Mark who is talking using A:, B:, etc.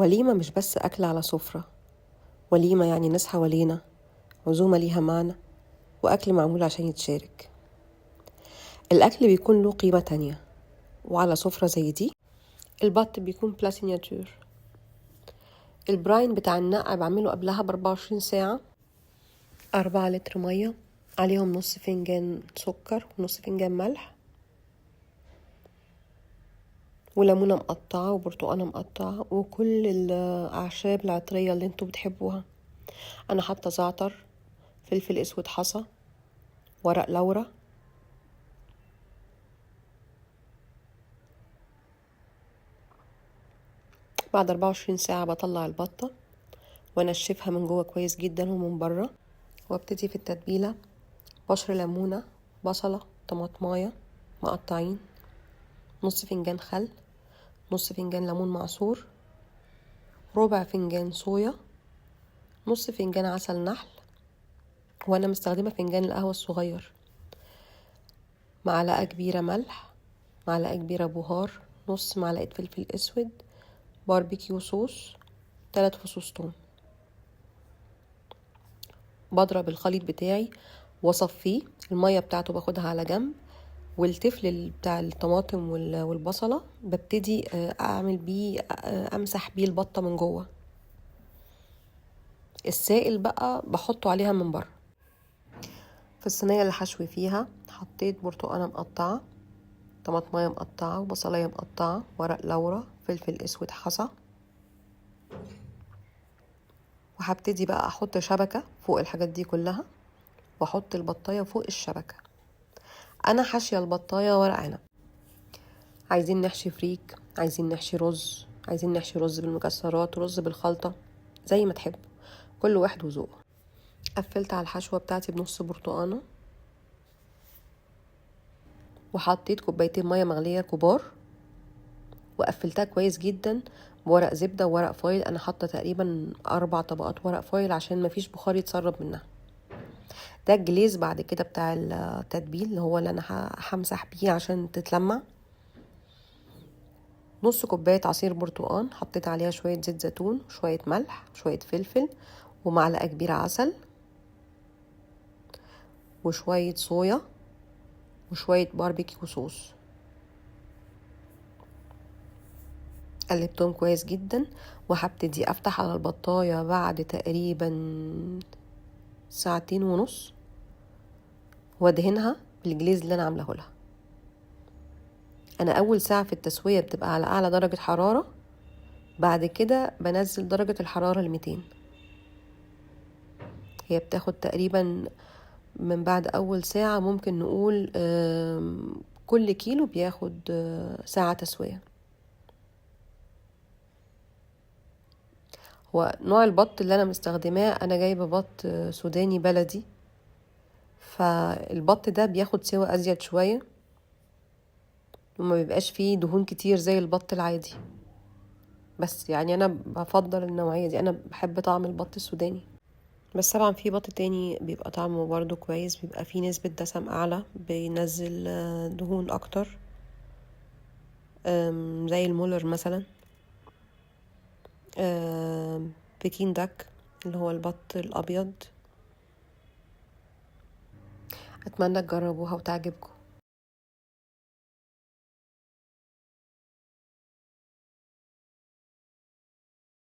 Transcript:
A: وليمة مش بس أكل على سفرة، وليمة يعني ناس حوالينا، عزومة ليها معنى، وأكل معمول عشان يتشارك. الأكل بيكون له قيمة تانية، وعلى سفرة زي دي البط بيكون plat signature. ال brine بتاع النقع بعمله قبلها ب24 ساعة. 4 لتر مية عليهم نص فنجان سكر ونص فنجان ملح وليمونة مقطعة وبرتقانة مقطعة وكل الأعشاب العطرية اللي انتوا بتحبوها. أنا حاطة زعتر، فلفل أسود حصى، ورق لورا، بعد 24 ساعة بطلع البطة وانشفها من جوه كويس جدا ومن بره، وابتدي في التتبيلة. بشر ليمونة، بصلة، طماطماية مقطعين، نص فنجان خل، نص فنجان ليمون معصور، ربع فنجان صويا، نص فنجان عسل نحل، وانا مستخدمة فنجان القهوة الصغير، معلقة كبيرة ملح، معلقة كبيرة بهار، نص معلقة فلفل اسود، barbecue sauce، 3 فصوص توم. بضرب الخليط بتاعي واصفيه، المية بتاعته باخدها على جنب، والتفل بتاع الطماطم والبصلة ببتدي اعمل بيه، امسح بيه البطة من جوه. السائل بقى بحطه عليها من بره. في الصينية اللي حشوي فيها حطيت برتقانة مقطعة، طماطماية مقطعة، وبصلاية مقطعة، ورق لورا، فلفل اسود حصى، وهبتدي بقى احط شبكة فوق الحاجات دي كلها، واحط البطاية فوق الشبكة. انا حاشية البطاية ورق عنب. عايزين نحشي فريك، عايزين نحشي رز، عايزين نحشي رز بالمكسرات، رز بالخلطة، زي ما تحبوا، كل واحد وذوقه. قفلت على الحشوة بتاعتي بنص برتقانة، وحطيت كوبايتين مية مغلية كبار، وقفلتها كويس جدا بورق زبدة وورق foil. انا حاطة تقريبا 4 طبقات ورق foil عشان مفيش بخار يتسرب منها. ده ال glaze بعد كده بتاع التتبيل اللي هو اللي انا همسح بيه عشان تتلمع. نص كوباية عصير برتقان حطيت عليها شوية زيت زيتون، شوية ملح، شوية فلفل، ومعلقة كبيرة عسل، وشوية صويا، وشوية barbecue sauce. قلبتهم كويس جدا، وهبتدي افتح على البطاية بعد تقريبا ساعتين ونص، وادهنها بال glaze اللي انا عاملاه لها. انا اول ساعة في التسوية بتبقى على اعلى درجة حرارة، بعد كده بنزل درجة الحرارة ل200. هي بتاخد تقريبا من بعد اول ساعة، ممكن نقول، كل كيلو بياخد ساعة تسوية. هو نوع البط اللي انا مستخدماه، انا جايبة بط سوداني بلدي، فالبط ده بياخد سوا ازيد شوية وما بيبقاش فيه دهون كتير زي البط العادي، بس انا بفضل النوعية دي، انا بحب طعم البط السوداني. بس طبعا في بط تاني بيبقى طعمه برضو كويس، بيبقى فيه نسبة دسم اعلى، بينزل دهون اكتر، زي المولر مثلا، بكين داك اللي هو البط الابيض. اتمنى تجربوها وتعجبكم.